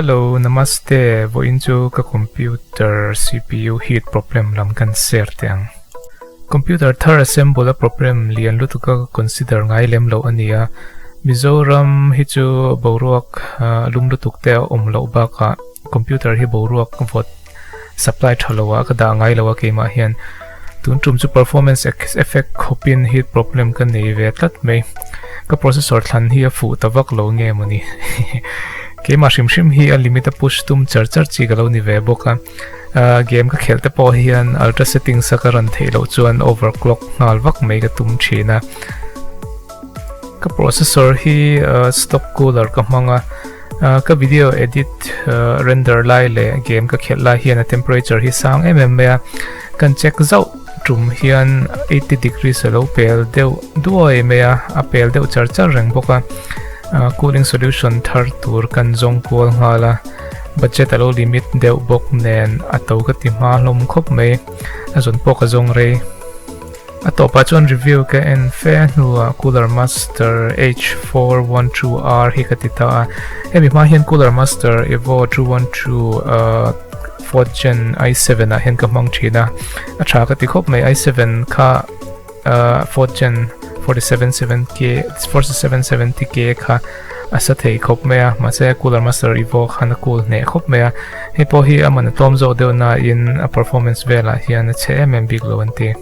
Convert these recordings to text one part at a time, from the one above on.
Hello, Namaste, vawiin chu ka computer CPU heat problem lam kan share teh ang. Computer thar assemble a problem lian lutuk a ka consider ngai lem loh a ni a, Mizoram hi chu boruak lum lutuk te a awm loh bakah computer hi boruak vawt supply tha lo ah ka dah ngai lo a keimah hian tun tum chu performance effect khawpin heat problem ka nei ve tlat mai ka processor thlan hi a fuh ta vak lo nge mawni keimah hrim hrim hi a limit a push tum char char chi ka lo ni ve bawk a game ka khelh te pawh hian ultra settings a ka run theih loh chuan overclock nghal vak mai ka tum thin a ka processor hi stock cooler ka hmang a Ka video edit render lai leh game ka khelh lai hian a temperature hi sang em em mai a, kan check zauh tum hian 80 degrees a lo pel deuh duai mai a, a pel deuh char char reng bawk a, cooling solution thar tur kan zawng kual nghal a, budget a lo limit deuh bawk nen a to ka ti hma hlawm khawp mai, a zawn pawh ka zawng rei. A tawpah chuan review ka en fe hnuah Cooler Master H412R hi ka ti ta a. Hemi hma hian Cooler Master Evo 212 4th gen i7 ah hian ka hmang thin a. A tha ka ti khawp mai i7 kha 4th gen 4770K 4770K kha a sa thei khawp mai a. Mahse Cooler Master Evo khan a cool hneh khawp mai a. Hei pawh hi a man a tlawm zawk deuh nain a performance velah hian a chhe em em bik lo an ti.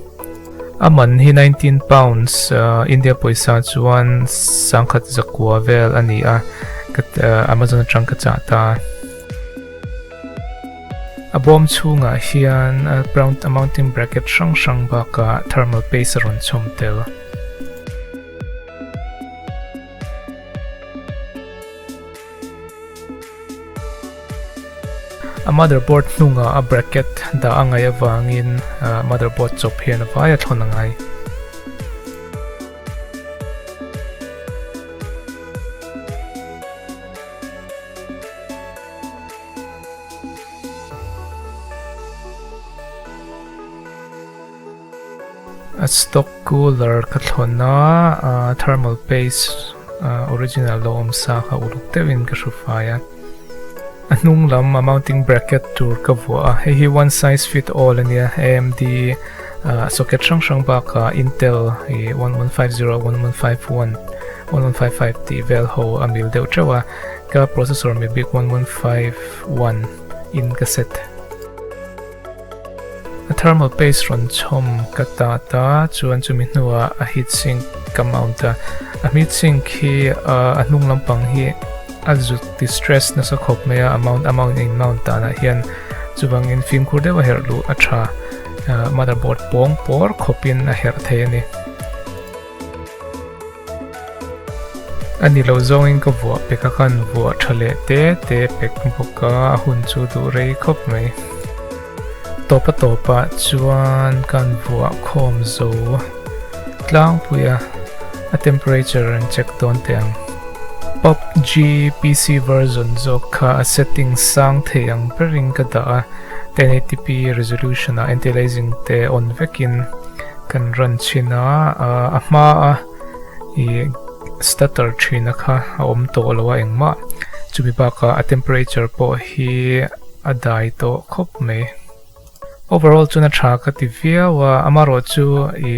A man hi 19 pounds India pawisa chuan sangkhat zakua vel a ni a, Amazon atang ka chah ta. A bawm chhungah hian a mounting bracket hrang hrang bakah thermal paste a rawn chhawm tel. A motherboard hnungah a bracket dah a ngaih avangin motherboard chawp hian a vai a thlawn a ngai. A stock cooler ka thlawn a, thermal paste original lo awm sa kha uluk deuhin ka hru fai a. A hnung lam a mounting bracket tur ka vuah a, hei hi one size fit all a nia, AMD socket hrang hrang bakah Intel 1150, 1151, 1155 tih vel ho a mil deuh teuh a, ka processor mi bik 1151 in ka set. A thermal paste rawn chhawm ka ta ta chuan chumi hnuah a heat sink ka mount a, a heat sink hi a hnung lampang hi a zut distress nasa khawp mai a, a mount a mount in mount danah hian chuvangin fimkhur deuh a herh luh a tha, motherboard pawng pawr khawpin a herh thei a ni. A ni lo zawngin ka vuah pek a, ka han vuah tha leh te te pek bawk a, a hun chu duh rei khawp mai. Tawpa tawpah chuan ka han vuah khawm zo tlangpui a, a temperature an check dawn teh ang. PUBG PC version zawk kha a setting sang thei ang berin ka dah a, 1080p resolution ah anti-aliasing te on vekin Kan run chhin a, a hma a i stutter thina kha a awm tawh lo a engmah chumi bakah a temperature pawh hi a dai tawh khawp mai. Overall chuan a tha ka ti viau a, amaherawh chu i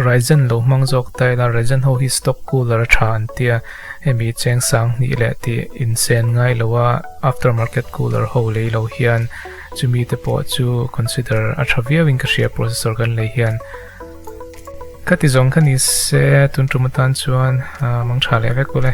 Ryzen lo hmang zawk ta ila Ryzen ho hi stock cooler a tha an tia hemi cheng sang hnih leh tih insen ngai lo a aftermarket cooler ho lei lo hian Chumi te pawh chu consider a tha viau in ka hria processor kan lei hian. Khati zawng kha ni se tun tum atan chuan mang tha leh vek ule.